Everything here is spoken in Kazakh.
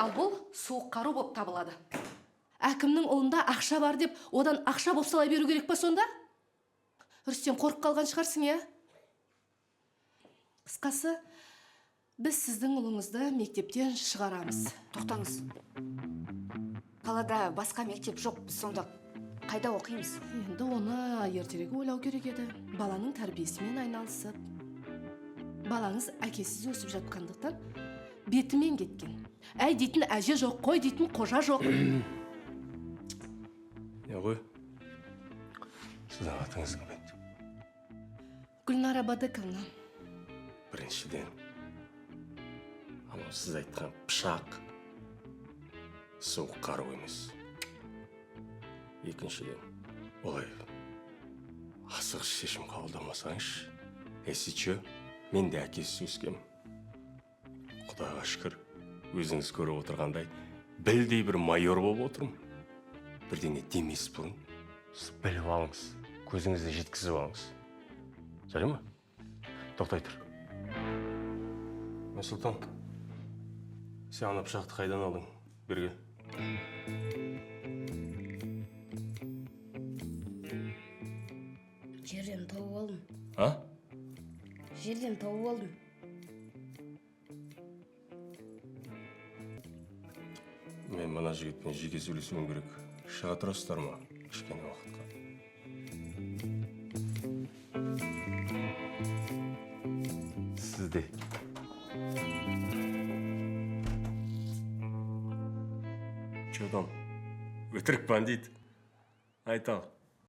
Ал бұл суық қару болып табылады. Әкімнің ұлында ақша бар деп, одан ақша бопсалай беру керек па сонда? Рүстем, қорқып қалған шығарсың, иә? Қысқасы, біз сіздің ұлыңызды мектептен шығарамыз. Тоқтаңыз. Қалада басқа мектеп жоқ, біз сонда қайда оқимыз? Енді оны ертерек ойлау керек еді. Баланың тәрбиесімен айналысып. Балаңыз әкесіз өсіп жатқандықтан бетімен кеткен. Әй дейтін әже жоқ, қой дейтін қожа жоқ. Не ғой? Сіздің атыңыз кім еді? Гүлнара Бадыковна. Біріншіден, анау сіз айтқан пышақ суық қару емес. Екіншіден, олай асығыс шешім қабылдамасаңызшы. Если че, мен де әкесіз өскенмін. Құдайға шүкір, өзіңіз көріп отырғандай, білдей бір майор болып отырмын. Бірдеңе демес бұрын сіз біліп алыңыз, көзіңізді жеткізіп алыңыз. Жарай ма? Тоқтай тұр. Сұлтан, сен ана пышақты қайдан алдың? Берге. Жерден тауып алдым. А? Жерден тауып алдым. Мен мына жігітпен жеке сөйлесуім керек. Шыға тұрасыздар ма? Кішкене уақытқа. Сізде. Че там? Өтірік бандит. Айт ал.